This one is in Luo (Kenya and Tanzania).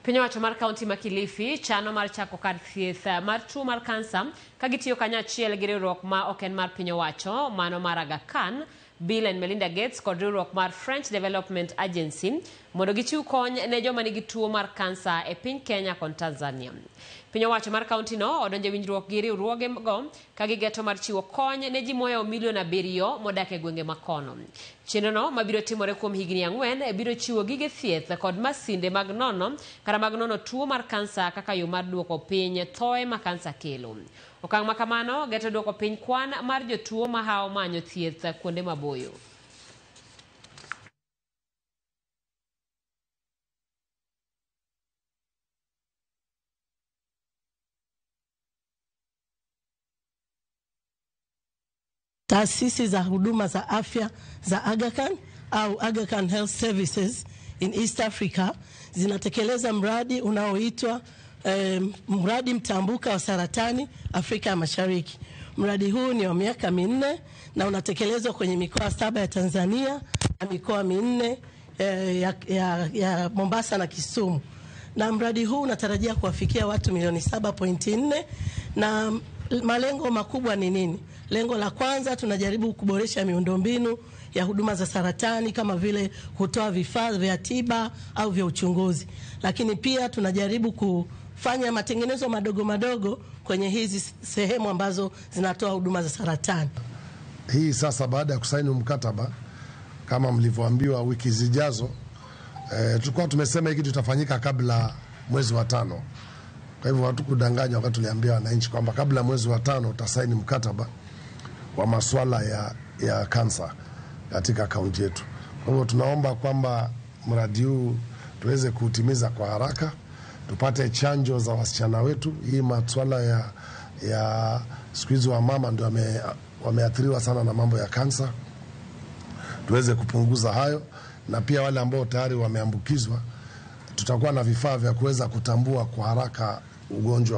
Piny owacho mar kaunti ma Kilifi chano mar chako kar thieth mar tuo mar kansa ka gitiyo kanyachiel gi riwruok ma ok en mar piny owacho mano mar Aga Khan, Bill and Melinda Gates kod riwruok mar French Development Agency mondo gichiw kony ne joma nigi tuo mar kansa e piny Kenya kod Tanzania. Piny owacho mar kaunti no odonjo e winjruok gi riwruoge go ka gigeto mar chiwo kony ne ji mohewo milion 7 modak e gwenge makono. Chenro no mabiro timore kuom higni 4 biro chiwo gige thieth kod masinde mag nono kata mag nono tuo mar kansa kaka yo mar duoko piny thoe ma kansa kelo. Okang' ma kamano geto duoko piny kwan mar jotuo mahawo manyo thieth kuonde maboyo. Taasisi za huduma za afya za Aga Khan au Aga Khan Health Services in East Africa zinatekeleza mradi unaoitwa mradi mtambuka wa saratani Afrika ya Mashariki. Mradi huu ni wa miaka 4 na unatekelezwa kwenye mikoa 7 ya Tanzania na mikoa 4 ya Mombasa na Kisumu. Na mradi huu unatarajia kuwafikia watu milioni 7.4. Na malengo makubwa ni nini? Lengo la kwanza, tunajaribu kuboresha miundombinu ya huduma za saratani kama vile kutoa vifaa vya tiba au vya uchunguzi. Lakini pia tunajaribu kufanya matengenezo madogo madogo kwenye hizi sehemu ambazo zinatoa huduma za saratani. Hii sasa baada ya kusaini mkataba kama mlivyoambiwa wiki zijazo, tulikuwa tumesema hiki tutafanyika kabla mwezi wa 5. Kwa hivyo hatukudanganywa wakati tuliambia wananchi kwamba kabla mwezi wa 5 utasaini mkataba wa masuala ya kansa katika kaunti yetu. Kwa hivyo tunaomba kwamba mradi huu tuweze kuutimiza kwa haraka, tupate chanjo za wasichana wetu. Hii masuala ya siku hizi wa mama ndio wameathiriwa sana na mambo ya kansa, tuweze kupunguza hayo, na pia wale ambao tayari wameambukizwa tutakuwa na vifaa vya kuweza kutambua kwa haraka ugonjwa.